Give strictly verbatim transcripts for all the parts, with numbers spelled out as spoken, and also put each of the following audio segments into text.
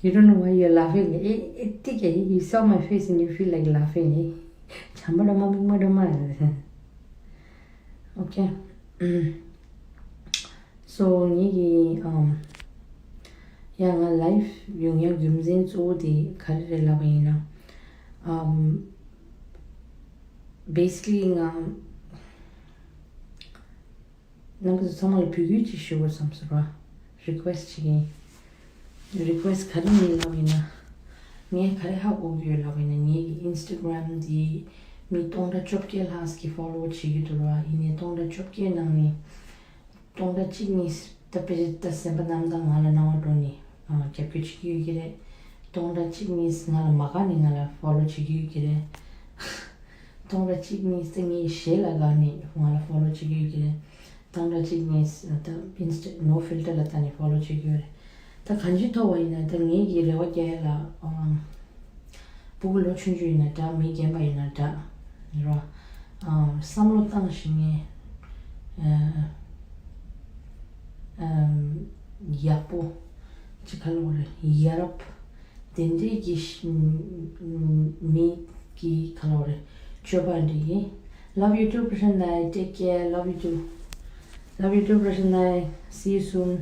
You don't know why you're laughing. Eh, eh, take it. You saw my face and you feel like laughing. Eh? བྱམས་པ་སྒྲོལ་མ། མིག་དམར་སྒྲོལ་མ། Okay. So, ངེད་ཀྱི་um ཡང་ང་live ཡོང་ཡག་རྒྱུ་མཚན་གཙོ་བོ་དེ་ག་རེ་རེད་ལབ་པ་ཡིན་ན། Um, basically ང་རྣམ་པ་ཚོ་ཚང་མ་ལ་འབོད་སྐུལ་ཅིག་ཞུ་དགོས་བསམ་སོང་ར། Request ཅིག་ཡིན། Request ག་རེ་ཡིན་ལབ་ཡིན་ན། ངས་ག་རེ་ཧ་གོ་གི་ཡོད་ལབ་ཡིན་ན། ངེད་ཀྱི་Instagram འདི་མི་སྟོང་ཕྲག་བཅོ་བརྒྱད་ལྷག་གིས་follow བྱེད་ཀྱི་འདུག་ར། ཡིན་ནའི་སྟོང་ཕྲག་བཅོ་བརྒྱད་ནང་ནས་སྟོང་ཕྲག་གཅིག་གཉིས་ད་དཔེ་ད་སེམས་པ་རྣམ་དག་ང་ལ་སྣང་བ་འགྲོ་ནས་ཨ་རྒྱབ་སྐྱོར་བྱེད་ཀྱི་ཡོད་ཀྱི་རེད། སྟོང་ཕྲག་གཅིག་གཉིས་ང་ལ་མ་དགའ་ནས་ང་ལ་follow བྱེད་ཀྱི་ཡོད་ཀྱི་རེད། སྟོང་ཕྲག་གཅིག་གཉིས་ད་ངའི་གཞས་ལ་དགའ་ནས་ང་ལ་follow བྱེད་ཀྱི་ཡོད་ཀྱི་རེད། སྟོང་ཕྲག་གཅིག་གཉིས་ད་Insta no filter ལ་ལྟ་ནས་follow བྱེད་ཀྱི་ཡོད་རེད། ད་གང་ཅི་ཐོག་བ་ཡིན་ན་ད་ངེད་ཀྱི་རེ་བ་རྒྱག་ཡ་ལ་ཨང་། སྤུ་གུ་ལོ་ཆུང་ཆུང་ཡིན་ན་འདྲ། མི་རྒན་པ་ཡིན་ན་འདྲ། རེད་བ། ཨང་། བསམ་བློ་བཏང་ཤེས་མཁན། ཨ། ཨམ། ཡག་པོ། ཅི་ག་ལབ་དགོས་རེད། ཡ་རབས། དེ་འདྲའི་གི་ཤ- མི་གི་ག་ལབ་དགོས་རེད། སྤྱོད་པ་འདྲ་ཡིན། Love you too, Prashant Naik. Take care. Love you too. Love you too, Prashant Naik. See you soon.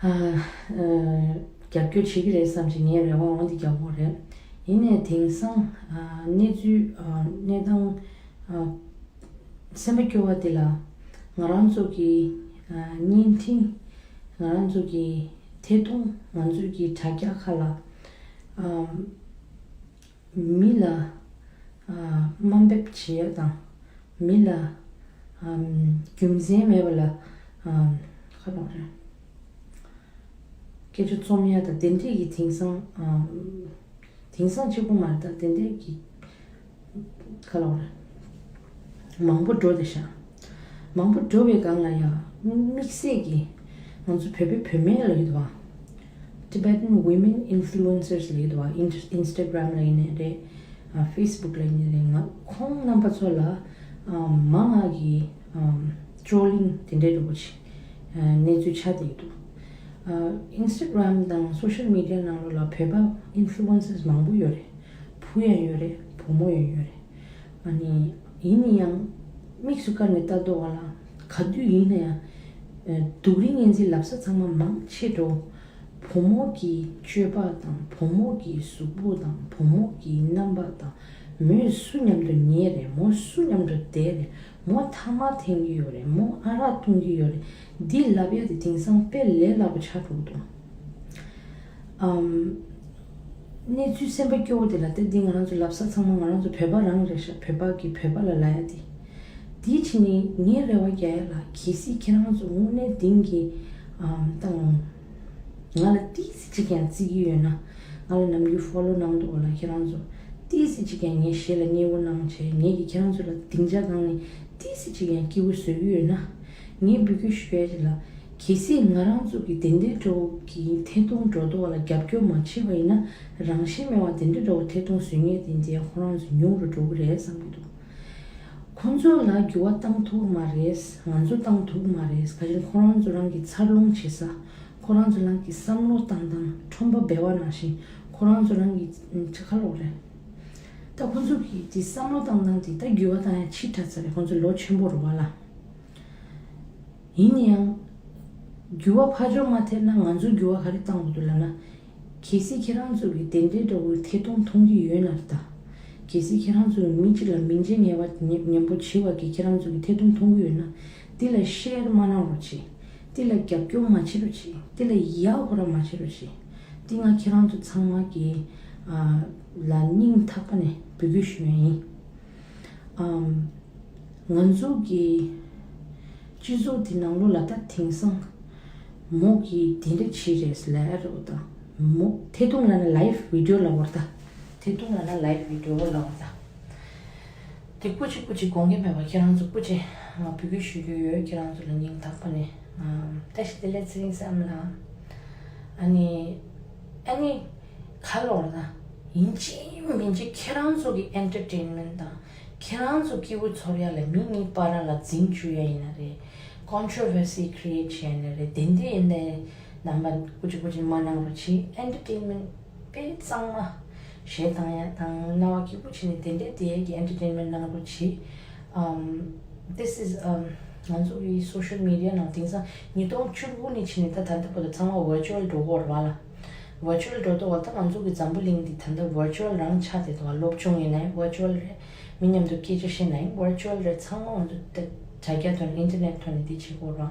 ཨ། ཨ། རྒྱབ་སྐྱོར་བྱེད་ཀྱི་རེད་བསམ་བྱས་ངའི་རེ་བ་འོ་འདི་རྒྱག་དགོས་རེད། ཡིན་ནའི་དེང་སང་ཨ་གནས་ཚུལ་ཨ་གནས་སྟངས་ཨ་སེམས་པ་སྐྱོ་བ་འདི་ལ་ང་རང་ཚོ་གི་ཨ་བརྙན་འཕྲིན། ང་རང་ཚོ་གི་ཐད་གཏོང་། ང་ཚོ་གི་དྲ་རྒྱ་ཁག་ལ་ཨ་མི་ལ་ཨ་དམའ་འབེབས་བྱེད་ཡ་དང་། མི་ལ་ཨམ་རྒྱུ་མཚན་མེད་པ་ལ་ཨམ་ཁ་ལོག་རེད། སྐད་ཆ་རྩོམ་ཡ་དང་དེ་འདྲས་ཀྱི་དེང་སང་ཨམ་དེང་སང་གཅིག་པུ་མ་རེད། ད་དེ་འདྲས་ཀྱི་ཁ་ལོག་རེད། མང་པོ་འགྲོ་བསྡད་ཤག་མང་པོ་འགྲོ་བའི་སྒང་ལ་ཡང་དམིགས་བསལ་གྱི་ང་ཚོ་བོད་པའི་བུད་མེད་ལབ་ཀྱི་འདུག་བ། Tibetan women influencers ལབ་ཀྱི་འདུག་བ། Inst- Instagram ལ་ཡིན་ནའི་རེད། ཨ། Facebook ལ་ཡིན་ནའི་རེད། ང་ཁོང་རྣམ་པ་ཚོ་ལ་ཨ་མང་ང་གི་ཨ་trolling དེ་འདྲའི་འདྲ་པོ་ཅིག་ཨ་གནས་ཚུལ་ཆགས་བསྡད་ཀྱི་འདུག་ཨ། Instagram དང་social media ནང་ལོགས་ལ་བོད་པ་influencers མང་པོ་ཡོད་རེད། བུ་ཡང་ཡོད་རེད། བུ་མོ་ཡང་ཡོད་རེད། ཨ་ནི་ཡིན་ན་ཡང་དམིགས་སུ་བཀར་ནས་ལྟ་དུས་ལ་ག་དུས་ཡིན་ན་ཡང་ཨ་སྡུག་རུས་ངན་ཚིག་ལབ་ས་ཚང་མ་མང་ཆེ་འགྲོ། བུ་མོ་གི་སྤྱོད་པ་དང་། བུ་མོ་གི་གཟུགས་པོ་དང་། བུ་མོ་གི་རྣམ་པ་དང་། མོས་སུ་མཉམ་དུ་ཉལ་རེད། མོ་སུ་མཉམ་དུ་བསྡད་རེད། མོ་ཐ་མག་འཐེན་གྱི་ཡོད་རེད། མོ་ཨ་རག་བཏུང་གི་ཡོད་རེད། འདི་ལབ་ཡ་དེ་དེང་སང་དཔེ་ལས་སླ་པོ་ཆགས་འགྲོ་གི་འདུག་ཨམ། གནས་ཚུལ་སེམས་པ་སྐྱོ་བོ་དེ་ལ་བལྟས་ཏེ་ང་རང་ཚོ་ལབ་ས་ཚང་མ་ང་རང་ཚོ་བོད་པ་རང་རེད་ཤག་བོད་པ་གིས་བོད་པ་ལ་ལབ་ཡ་དེ། དེའི་ཕྱི་ནས་ངས་རེ་བ་རྒྱག་ཡ་ལ་གལ་སྲིད་ཁྱེད་རང་ཚོ་དངོས་གནས་གཏིང་གི་ཨམ་ད་ང་ལ་ཏིག་ཙི་ཅིག་ཀྱང་བརྩི་གི་ཡོད་ན། ང་ལ་ནམ་རྒྱུན་ཕོ་ལོ་གནང་འདུག་ལ། ཁྱེད་རང་ཚོ་ཏིག་ཙི་ཅིག་ཀྱང་ངའི་གཞས་ལ་མཉེས་པོ་གནང་བྱས། ངེད་ཀྱིས་ཁྱེད་རང་ཚོ་ལ་སྡིངས་ཆ་སྒང་ནས་ཏིག་ཙི་ཅིག་ཀྱང་སྐྱིད་པོ་བཟོ་གི་ཡོད་ན། ངས་འབོད་སྐུལ་ཞུ་ཡ་ཅིག་ལ། གལ་སྲིད་ང་རང་ཚོ་གི་དེ་འདྲའི་འདྲ་བོ་གི་ཐད་གཏོང་འགྲོ་དུས་ལ་རྒྱབ་སྐྱོར་མ་བྱས་པ་ཡིན་ན། རང་ཤེད་མེད་པ་དེ་འདྲའི་འདྲ་བོ་ཐད་གཏོང་བཟོ་མཁན་དེ་འདྲའི་ཁོ་རང་ཚོ་ཉུང་རུ་འགྲོ་གི་རེད་བསམ་གྱི་འདུག་ཁོ་ཚོ་ལ་འགྱུར་བ་བཏང་ཐུབ་མ་རེད། ང་ཚོ་བཏང་ཐུབ་མ་རེད། ག་ཅིག་ཁོ་རང་ཚོ་རང་གི་འཚར་ལོངས་བྱེད་ས། ཁོ་རང་ཚོ་རང་གི་བསམ་བློ་བཏང་སྟངས། ཁྲོམ་པ་སྦལ་པ་ནང་བཞིན་ཁོ་རང་ཚོ་རང་གི་ཆ་ཁ་ལོག་རེད། ད་ཁོ་ཚོ་གི་དེ་བསམ་བློ་བཏང་སྟངས་དེ་ད་འགྱུར་བ་བཏང་ཡ་ཕྱི་དྲགས་ཚར་རེད། ཁོ་ཚོ་ལོ་ཆེན་པོ་རེད་བ་ལ། ཡིན་ན་ཡང་། འགྱུར་བ་ཕར་ཕྱོགས་མ་ཐེབས་ན་ང་ཚོས་འགྱུར་བ་ག་རེ་གཏང་དགོས་འདུག་ལབ་ན། གལ་སྲིད་ཁྱེད་རང་ཚོ་གིས་དེ་འདྲའི་འདྲ་བོའི་ཐད་གཏོང་མཐོང་གི་ཡོད་ན་ད། གལ་སྲིད་ཁྱེད་རང་ཚོ་གིས་མི་གཅིག་ལ་མིང་ཆེན་ངན་པ་ཉེ- ཉན་པོ་བྱེད་པ་གིས་ཁྱེད་རང་ཚོ་གི་ཐད་གཏོང་མཐོང་གི་ཡོད་ན། འདི་ལ་ཤེར་མ་གནང་རོགས་བྱེད། འདི་ལ་རྒྱབ་སྐྱོར་མ་བྱེད་རོགས་བྱེད། འདི་ལ་ཡག་པོ་ར་མ་བྱེད་རོགས་བྱེད། འདི་ང་ཁྱེད་རང་ཚོ་ཚང་མ་གི་ཨ་ལ་སྙིང་ཐག་པ་ནས་འབོད་སྐུལ་ཞུ་ཡ་ཡིན། ཨམ། ང་ཚོ་གི་སྤྱི་ཚོགས་འདི་ནང་ལོགས་ལ་ད་དེང་སང་མོ་གིས་དེ་འདྲ་བྱས་རེད་ལབ་ཡ་རེད་ད། མོ་ཐད་གཏོང་ལབ་ན་live video ལབ་དགོས་རེད་ད། ཐད་གཏོང་ལབ་ན་live video ལབ་དགོས་རེད་ད། དེ་སྐུ་མཁྱེན་སྐུ་མཁྱེན་དགོངས་འགལ་མེད་པ་ཁྱེད་རང་ཚོ་སྐུ་མཁྱེན་ང་འབོད་སྐུལ་ཞུ་རྒྱུ་ཡོད། ཁྱེད་རང་ཚོ་ལ་སྙིང་ཐག་པ་ནས་ཨམ་བཀྲ་ཤིས་བདེ་ལེགས་ཚེ་རིང་བསམ་ལགས། ཨ་ནི་ཨ་ནི་ག་ལབ་དགོས་རེད་ད། ཡིན་གཅིག་མིན་གཅིག་ཁྱེད་རང་ཚོ་གི་entertainment དང་། ཁྱེད་རང་ཚོ་སྐྱིད་པོ་ཚོར་ཡ་ལ་མི་གཉིས་བར་ལ་འཛིང་བཅུག་ཡ་ཡིན་ན་རེད། controversy create བྱས་ཡ་ཡིན་ན་རེད། དེ་འདྲ་ཡིན་ནའི་ རྣམ་པ་སྐུ་མཁྱེན་སྐུ་མཁྱེན་མ་གནང་རོགས་གྱིས། ཨེན་ཊར་ཊེན་མེན་ཊི་དཔེ་གཙང་མ་གཞས་བཏང་ཡ་དང་རྣ་བ་སྐྱིད་པོ་བྱས་ནས་དེ་འདྲའི་དེ་ཡས་ཀྱི་ཨེན་ཊར་ཊེན་མེན་ཊི་གནང་རོགས་གྱིས། ཨམ། This is, um, ང་ཚོ་གི་སོ་ཤལ་མི་ཌི་ཡ་ནང་དེང་སང་ཉིས་སྟོང་བཅུ་དགུ་ནས་ཕྱིན་ནས་ད་ད་ལྟ་བར་དུ་ཚང་མ་ཝར་ཅུ་ཨལ་འགྲོ་གི་ཡོད་རེད་བ་ལ། ཝར་ཅུ་ཨལ་འགྲོ་དུས་བ་ད་ང་ཚོ་གི་འཛམ་བུ་གླིང་འདི་ད་ལྟ་ཝར་ཅུ་ཨལ་རང་ཆགས་བསྡད་འདུག་བ། སློབ་སྦྱོང་ཡིན་ནའི་ཝར་ཅུ་ཨལ་རེད། མི་མཉམ་དུ་སྐད་ཆ་བཤད་ནའི་ཝར་ཅུ་ཨལ་རེད། ཚང་མ་ང་ཚོ་ད་དྲ་རྒྱ་ཐོག་ནས་ཨིན་ཊར་ནེཊ་ཐོག་ནས་འདི་བྱེད་དགོས་རེད་བ།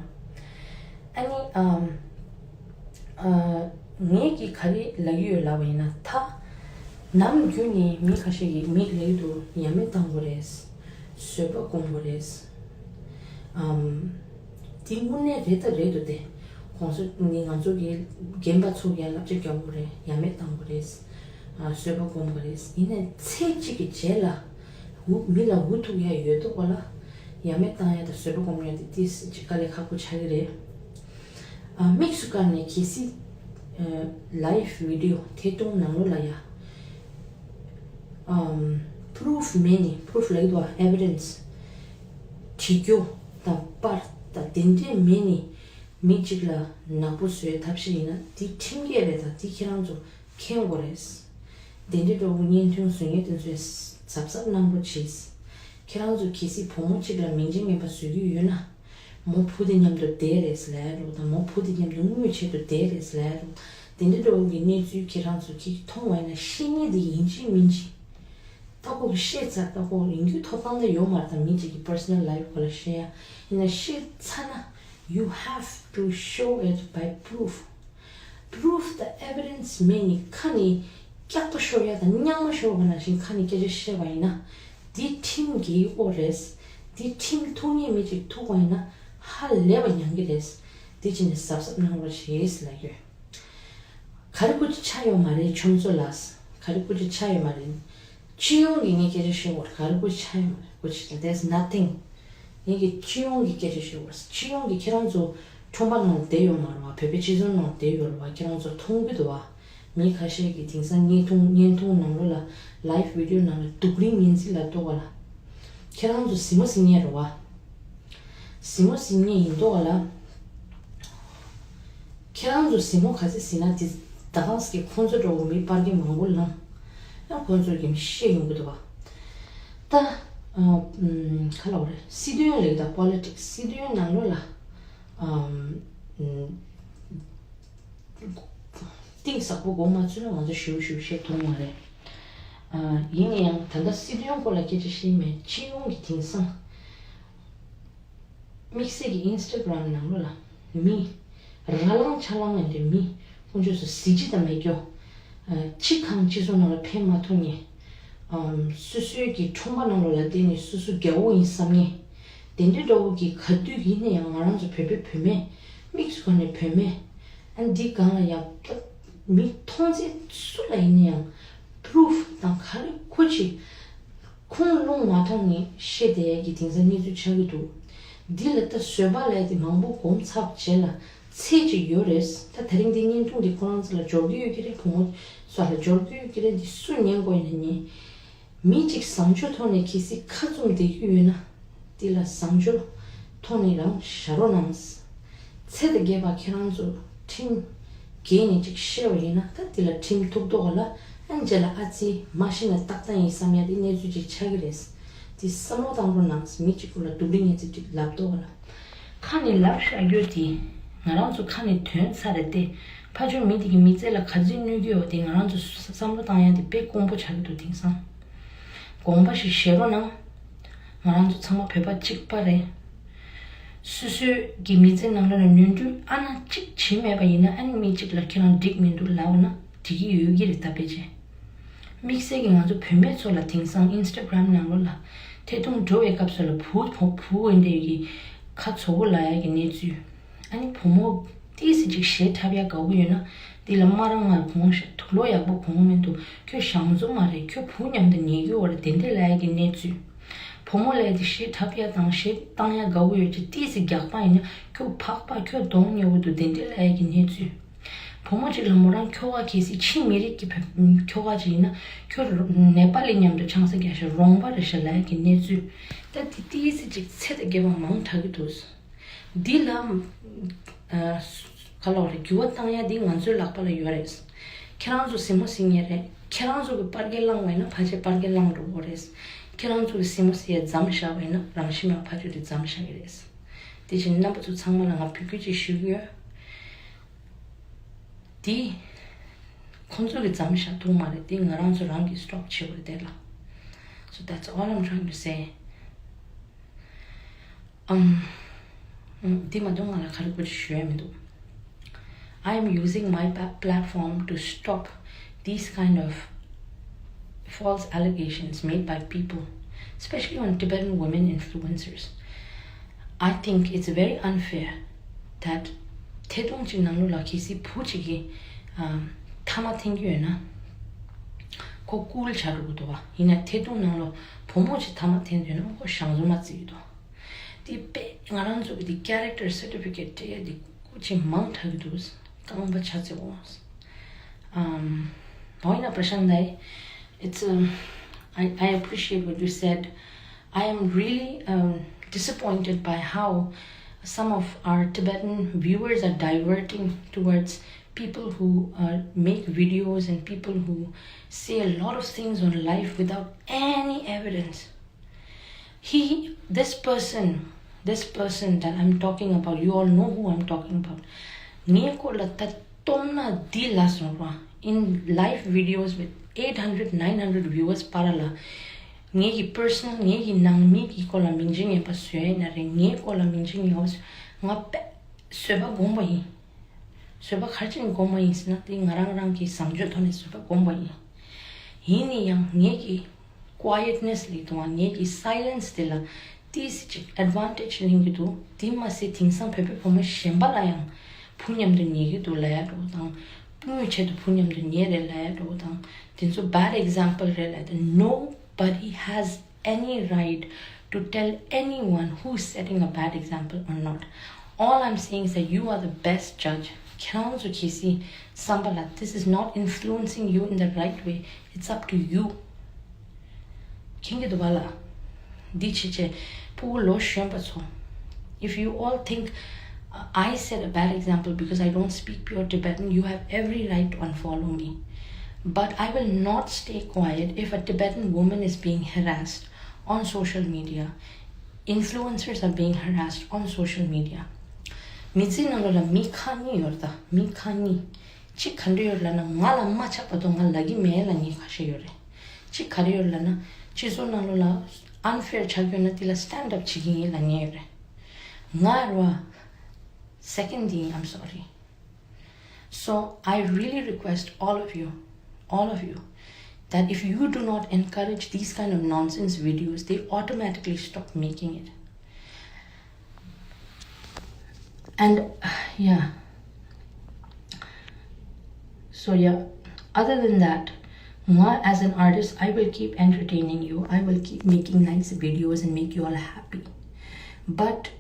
ཨ་ནི་ཨམ། ཨ། ངས་ཀྱིས་ག་རེ་ལབ་ཀྱི་ཡོད་ལབ་པ་ཡིན་ན། ད་ནམ་རྒྱུན་ནས་མི་ཁ་ཤས་ཀྱིས་མི་ལབ་ཀྱི་འདུག་ཡ་མེད་བཏང་དགོས་རེད། བཟོད་པ་སྒོམ་དགོས་རེད། ཨམ། འདི་དངོས་གནས་རེད་ད་རེད་འདུག་སྟེ། གོང་ས་ནི་ང་ཚོ་གི་རྒན་པ་ཚོ་ཡང་བསླབ་བྱ་རྒྱག་དགོས་རེད། ཡ་མེད་བཏང་དགོས་རེད། ཨ། བཟོད་པ་སྒོམ་དགོས་རེད། ཡིན་ནའི་ཚེ་གཅིག་གི་རྗེས་ལ་འུ་མི་ལ་འུ་ཐུག་ཡ་ཡོད་འདུག་བ་ལ། ཡ་མེད་བཏང་ཡ་དང་བཟོད་པ་སྒོམ་ཡ་དེ་ཏིས་ཅིག་དཀའ་ལས་ཁག་པོ་ཆགས་ཀྱི་རེད། ཨ། དམིགས་སུ་བཀར་ནས་གལ་སྲིད། ཨ། ལའིབ་བི་ཌི་ཡོ་ཐད་གཏོང་ནང་ལོགས་ལ་ཡ། ཨམ། པུ་རུབ་མེད་ནི། པུ་རུབ་ལབ་ཀྱི་འདུག་བ། ཨེ་བི་ཌེན་སི། བྲིས་རྒྱུ་དང་པར་དང་དེ་འདྲས་མེད་ནི། མི་གཅིག་ལ་ནག་པོ་བཟོས་ཐབས་ཤེས་ཡིན་ན་འདི་ཁྲིམས་འགལ་རེད། ད་འདི་ཁྱེད་རང་ཚོ་མཁྱེན་དགོས་རེད། དེ་འདྲས་འདྲ་བོ་བརྙན་ཐུང་བཟོ་མཁན་དེ་ཚོས་གཟབ་གཟབ་གནང་རོགས་གྱིས། ཁྱེད་རང་ཚོ་གལ་སྲིད་བུ་མོ་གཅིག་ལ་མིང་ཆེན་ངན་པ་བཟོ་གི་ཡོད་ན། མོ་བུ་དེ་མཉམ་དུ་བསྡད་རེད་ལབ་ཡ་འདྲ་བོ་དང་། མོ་བུ་དེ་མཉམ་དུ་དངུལ་ཆེད་དུ་བསྡད་རེད་ལབ་ཡ་འདྲ་བོ། དེ་འདྲ་འདྲ་བོ་གི་གནས་ཚུལ་ཁྱེད་རང་ཚོ་གིས་མཐོང་བ་ཡིན་ན་བཤད་མཁན་དེ་ཡིན་གཅིག་མིན་གཅིག་ལྟ་སྐོར་གྱི་བཤད་ཚར། ལྟ་སྐོར་ཡིན་རྒྱུ་ཐོབ་ཐང་ད་ཡོད་མ་རེད། ད་མི་གཅིག་གི་པར་སོ་ནལ་ལའིབ་སྐོར་ལ་བཤད་ཡ་ཡིན་ན། བཤད་ཚར་ན། You have to show it by proof. Proof དང་ཨེ་བི་ཌེན་སི་མེད་ནི་ཁ་ནས་སྐྱག་པ་ཤོར་ཡ་དང་རྙིང་མ་ཤོར་བ་ནང་བཞིན་ཁ་ནས་སྐད་ཆ་བཤད་པ་ཡིན་ན། འདི་ཁྲིམས་འགལ་གྱི་ཨོ་རེད། འདི་ཁྲིམས་ཐུག་མཁན་མི་གཅིག་ཐུག་པ་ཡིན་ན་ཧ་ལས་པ་མྱང་གི་རེད། འདི་བྱས་ནས་གཟབ་གཟབ་གནང་རོགས་བྱེད་ལབ་ཡོད། ག་རེ་སྐུ་མཁྱེན་ཆགས་ཡོད་མ་རེད། ཁྱོད་ཚོ་ལ་ག་རེ་སྐུ་མཁྱེན་ཆགས་ཡོད་མ་རེད། སྤྱི་ཡོངས་ཀྱི་ངས་སྐད་ཆ་བཤད་དགོས་རེད། ག་རེ་སྐུ་མཁྱེན་ཆགས་ཡོད་མ་རེད། སྐུ་མཁྱེན། There's nothing. ངས་ཀྱི་སྤྱི་ཡོངས་ཀྱི་སྐད་ཆ་བཤད་དགོས་རེད། སྤྱི་ཡོངས་ཀྱི་ཁྱེད་རང་ཚོ་ཁྲོམ་པ་ནང་ལ་བསྡད་ཡོད་མ་རེད་བ། བོད་པའི་སྤྱི་ཚོགས་ནང་ལ་བསྡད་ཡོད་རེད་བ། ཁྱེད་རང་ཚོ་མཐོང་གི་འདུག་བ། མི་ཁ་ཤས་ཀྱིས་དེང་སང་བརྙན་ཐུང་བརྙན་ཐུང་ནང་ལོགས་ལ། ལའིབ་བི་ཌི་ཡོ་ནང་ལ་སྡུག་རིང་ངན་ཚིག་ལབ་འདུག་བ་ལ། ཁྱེད་རང་ཚོ་གཟིགས་མོ་གཟིགས་མཁན་རེད་བ། གཟིགས་མོ་གཟིགས་མཁན་ཡིན་མདོག་ལ། ཁྱེད་རང་ཚོ་གཟིགས་མོ་ག་ཚོད་གཟིགས་ན་དེ། ད་གང་ཟེར་གྱི་ཁོང་ཚོ་འདྲ་བོ་མི་པར་སྐྱེལ་མང་པོ་ལངས། ཡང་ཁོང་ཚོ་གིས་བཤད་ཡོང་གི་འདུག་བ། ད། ཨ། ཨམ། ག་ལབ་དགོས་རེད། སྲིད་དོན་ལབ་ཀྱི་ད་པོ་ལི་ཊིག་སི། སྲིད་དོན་ནང་ལོགས་ལ། ཨམ། ཨམ། གཏིང་ཟབ་པོ་མགོ་མ་ཚོས་ན་ང་ཚོ་ཞེ་པོ་ཞེ་པོ་བཤད་ཐུབ་མ་རེད། ཨ། ཡིན་ན་ཡང་ད་ལྟ་སྲིད་དོན་སྐོར་ལ་སྐད་ཆ་བཤད་མེད། སྤྱི་ཡོངས་ཀྱི་དེང་སང་དམིགས་བསལ་གྱི་ཨིན་སི་ཊ་གྷི་རམ་ནང་ལོགས་ལ་མི་ར་ལངས་ཆ་ལངས་ཡིན་དེ། མི་དཀོན་མཆོག་གསུམ་གཟི་བརྗིད་དང་མེད་རྒྱུ། ཨ། གཅིག་གང་སྤྱི་ཚོགས་ནང་ལ་ཕན་མ་ཐོགས་མཁན། ཨམ། སོ་སོའི་གི་ཁྲོམ་པ་ནང་ལོགས་ལ་བསྡད་ནས་སོ་སོ་རྒྱལ་པོ་ཡིན་བསམ་མཁན། དེ་འདྲའི་འདྲ་བོ་གི་ག་དུས་ཡིན་ན་ཡང་ང་རང་ཚོ་བོད་པའི་བུད་མེད། དམིགས་སུ་བཀར་ནས་བུད་མེད། ཨ། འདི་སྒང་ལ་ཡང་ད་མི་མཐོང་ཚད་སུ་ལ་ཡིན་ན་ཡང་པུ་རུབ་དང་ག་རེ་ཁོ་ཅིག་ཁུངས་ལུང་མ་མཐོང་ནས་བཤད་བསྡད་ཡས་ཀྱི་དེང་སང་གནས་ཚུལ་ཆགས་ཀྱི་འདུག་འདི་ལ་ད་བཟོད་པ་ལབ་ཡས་དེ་མང་པོ་སྒོམ་ཚར་བའི་རྗེས་ལ་ཚད་ཅིག་ཡོད་རེད། ད་དེ་རིང་འདི་བརྙན་ཐུང་འདི་ཁོ་རང་ཚོ་ལ་འབྱོར་གྱི་ཡོད་ཀྱི་རེད། བུ་མོ་ཚོ་ལ་འབྱོར་གྱི་ཡོད་ཀྱི་རེད། འདི་སུ་ཉན་དགོས་ཡིན་ན་ཉན། མི་གཅིག་བཟང་སྤྱོད་ཐོག་ནས་གལ་སྲིད་ཁ་བཙུམ་བསྡད་ཀྱི་ཡོད་ན། འདི་ལ་བཟང་སྤྱོད་ཐོག་ནས་རང་བཞག་རོགས་གནང་། ཚེ་དང་རྒས་པ་ཁྱེད་རང་ཚོ་ཁྲིམས་འགལ་ནས་ཅིག་བཤད་པ་ཡིན་ན། ད་འདི་ལ་ཁྲིམས་ཐུག་མདོག་ལ། ཨ། རྗེས་ལ་ཨ་ཙི་མ་ཤི་ན་ཏག་ཏག་ཡིན་བསམ་ཡ་དེ་གནས་ཚུལ་ཅིག་ཆགས་ཀྱི་རེད། འདི་བསམ་བློ་བཏང་རོགས་གནང་། མི་གཅིག་པུ་ལ་སྡུག་རུས་ངན་ཚིག་ཅིག་ལབ་མདོག་ལ། ཁ་ནས་ལབ་བཞག་རྒྱུ་དེ་ང་རང་ཚོ་ཁ་ནས་ཐོན་ཚར་རེད་དེ། ཕར་ཕྱོགས་མི་དེ་གི་མི་ཚེ་ལ་ག་ཚོད་གནོད་ཀྱི་ཡོད་དེ་ང་རང་ཚོ་བསམ་བློ་བཏང་ཡ་དེ་དཔེ་དཀོན་པོ་ཆགས་ཀྱི་འདུག་དེང་སང་། དགོངས་པ་ཞིག་བཞེས་རོགས་གནང་། ང་རང་ཚོ་ཚང་མ་བོད་པ་གཅིག་པ་རེད། སོ་སོའི་གི་མི་ཚེ་ནང་ལོགས་ལ་ནོར་འཁྲུལ་ཨ་ན་གཅིག་བྱེད་མེད་པ་ཡིན་ན། ཨ་ནི་མི་གཅིག་ལ་ཁྱེད་རང་འགྲིག་མི་འདུག་ལབ་ན་འགྲིག་གི་ཡོད་ཀྱི་རེད། ད་ཕལ་ཆེར་དམིགས་བསལ་གྱི་ང་ཚོ་བུད་མེད་ཚོ་ལ་དེང་སང་ཨིན་སི་ཊ་གྷི་རམ་ནང་ལོགས་ལ་ཐད་གཏོང་འགྲོ་བའི་སྐབས་སུ་ལ་བུ་བུ་བུ་འོན་ཏེ་གི་ཁ་བཙོག་པོ་ལབ་ཡ་གི་གནས་ཚུལ། ཨ་ནི་བུ་མོ་ཏིས་ཅིག་གཞས་འཁྲབ་ཡ་དགའ་པོ་ཡོད་ན། འདི་ལ་མ་རང་ང་གོང་ཞིག་དུག་ལོག་ཡག་པོ་གོང་མི་འདུག་ཁྱོད་ཞང་བཙོ་མ་རེད། ཁྱོད་བུ་མཉམ་དུ་ཉལ་རྒྱུ་བ་རེད། དེ་འདྲས་ལབ་ཡ་གི་གནས་ཚུལ། བུ་མོ་ལབ་ཡ་དེ་གཞས་འཁྲབ་ཡ་དང་གཞས་བཏང་ཡ་དགའ་པོ་ཡོད་ཀྱི་ཏིས་རྒྱག་པ་ཡིན་ན། ཁྱོད་ཕག་པ། ཁྱོད་གདོང་ཉེ་བོ་འདུག་དེ་འདྲས་ལབ་ཡ་གི་གནས་ཚུལ། བུ་མོ་གཅིག་ལ་མོ་རང་ཁྱོ་ག་གལ་སྲིད་ཕྱི་མི་རིགས་ཀྱི་བུ་ཁྱོ་ག་ཅིག་ཡིན་ན། ཁྱོད་ནེ་པ་ལི་མཉམ་དུ་ཆང་ས་རྒྱག་ཤག་རོང་པ་རེད་ཤག་ལབ་ཡ་གི་གནས་ཚུལ། ད་དེ་ཏིས་ཅིག་ཚད་དང་བརྒལ་བ་མང་དྲགས་ཀྱི་འདུག་འདི་ལ། ཨ། ག་ལོག་རེད། འགྱུར་བ་བཏང་ཡ་འདི་ང་ཚོའི་ལག་པ་ལ་ཡོད་རེད། ཁྱེད་རང་ཚོ་གཟིགས་མོ་གཟིགས་མཁན་རེད། ཁྱེད་རང་ཚོ་གི་པར་སྐད་བླངས་པ་ཡིན་ན་ཕལ་ཆེར་པར་སྐད་བླངས་འགྲོ་གི་རེད། ཁྱེད་རང་ཚོ་གི་གཟིགས་མོ་གཟིགས་ཡ་མཚམས་བཞག་པ་ཡིན་ན་རང་ཤི་མ་ཕ་ཆོས་དེ་མཚམས་བཞག་གི་རེད། དེ་བཞིན་རྣམ་པ་ཚོ་ཚང་མ་ལ་ང་འབོད་སྐུལ་ཅིག་ཞུ་གི་ཡོད། དེ་ཁོང་ཚོ་གི་མཚམས་བཞག་ཐུབ་མ་རེད། དེ་ང་རང་ཚོ་རང་གིས་སི་ཊོབ་བྱེད་དགོས་རེད་དེ་ལ། So that's all I'm trying to say. ཨམ། ཨམ། འདི་མ་གཏོགས་ང་ལ་ག་རེ་དགོས་ཞུ་ཡ་མི་འདུག I am using my pa- platform to stop these kind of false allegations made by people, especially on Tibetan women influencers. I think it's very unfair that ཐད་གཏོང་གཅིག་ནང་ལོགས་ལ་གལ་སྲིད་བུ་གཅིག་གིས་ཨམ། ཐ་མག་འཐེན་གྱི་ཡོད་ན། ཁོ་སྐུལ་བྱ་འགྲོ་གི་འདུག་བ། ཡིན་ན་ཐད་གཏོང་ནང་ལོགས་བུ་མོ་གཅིག་ཐ་མག་འཐེན་ཡོད་ན་ཁོ་ཞང་བཙོན་མ་བརྩི་གི་འདུག་དེ་དཔེ་ང་རང་ཚོ་གི་དེ་character certificate སྤྲད་ཡ་དེ་སྐུ་ཅིག་མང་དྲགས་ཀྱི་འདུག་རྐང་པ་ཆ་ཚེ་འོང་། ཨམ། བོ་ཡིན་ན་པྲ་ཤང་དའི། It's um, I, I appreciate what you said. I am really um, disappointed by how some of our Tibetan viewers are diverting towards people who uh, make videos and people who say a lot of things on live without any evidence. He, this person, this person that I'm talking about, you all know who I'm talking about. ངའི་སྐོར་ལ་ད་སྟོང་ན་འདི་ལ་སོང་ར། In live videos with eight hundred, nine hundred viewers བར་ལ། ངའི་གི་པར་སོ་ནལ་ངའི་གི་ནང་མི་གི་སྐོར་ལ་མིང་ཆེན་ངན་པ་བཟོས་ཡིན་ན་རེད། ངའི་སྐོར་ལ་མིང་ཆེན་ངན་པ་བཟོས། ང་དཔེ་བཟོད་པ་སྒོམ་པ་ཡིན། བཟོད་པ་ག་རེ་བྱས་ནས་སྒོམ་པ་ཡིན་ཟེར་ན། དེ་ང་རང་རང་གི་བཟང་སྤྱོད་ཐོག་ནས་བཟོད་པ་སྒོམ་པ་ཡིན། ཡིན་ན་ཡང་ངེད་ཀྱི་quietness ལས་དང་ངེད་ཀྱི་silence དེ་ལ་ཏིས་ཅིག་advantage ལེན་གྱི་འདུག་དེ་མ་ཟད་དེང་སང་བོད་པའི་བུ་མོ་གཞན་པ་ལ་ཡང་བུ་མཉམ་དུ་ཉལ་གྱི་འདུག་ལབ་ཡ་འདྲ་བོ་དང་། སྤུན་གྱི་ཆེད་དུ་བུ་མཉམ་དུ་ཉལ་རེད་ལབ་ཡ་འདྲ་བོ་དང་། དེ་ཚོ་bad example རེད་ལབ་ཡ་དང་། Nobody has any right to tell anyone who's setting a bad example or not. All I'm saying is that you are the best judge. ཁྱེད་རང་ཚོ་གལ་སྲིད་བསམ་པ་ལ this is not influencing you in the right way, it's up to you. མཁྱེན་གྱི་འདུག་ག་ལ། འདི་བྱེད་བྱེད་ཕྲུ་གུ་ལོ་གཞོན་པ་ཚོ། If you all think uh, I set a bad example because I don't speak pure Tibetan, you have every right to unfollow me. But I will not stay quiet if a Tibetan woman is being harassed on social media. Influencers are being harassed on social media. མི་ཚེ་ནང་ལོགས་ལ་མི་ཁག་གཉིས་ཡོད་རེད་ད། མི་ཁག་གཉིས། གཅིག་ག་འདྲ་ཡོད་ལབ་ན། ང་ལ་མ་ཆགས་བར་དུ་ང་ལབ་ཀྱི་མེད་ལབ་མཁན་ཁ་ཤས་ཡོད་རེད། གཅིག་ག་རེ་ཡོད་ལབ་ན། སྤྱི་ཚོགས་ནང་ལོགས་ལ་unfair ཆགས་ཡོད་ན་དེ་ལ་stand up བྱེད་ཀྱི་ཡིན་ལབ་མཁན་ཡོད་རེད། ང་རེད་བ། Second thing, I'm sorry. So I really request all of you, all of you, that if you do not encourage these kind of nonsense videos, they automatically stop making it. And yeah. So yeah, other than that, Nga, as an artist, I will keep entertaining you. I will keep making nice videos and make you all happy. But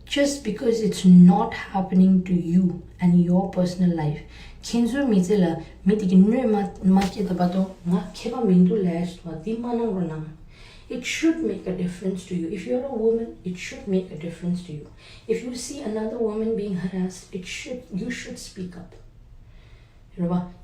just because it's not happening to you and your personal life, ཁྱེད་ཚོའི་མི་ཚེ་ལ་མི་དེ་གིས་གནོད་མ་མ་སྐྱེལ་ད་བར་དུ་ང་ཁྱད་པར་མི་འདུག་ལབ་ཡ་ཞིག་འདུག་བ། དེ་མ་གནང་རོགས་གནང་། It should make a difference to you. If you're a woman, it should make a difference to you. If you see another woman being harassed, it should, you should speak up. རེད་བ།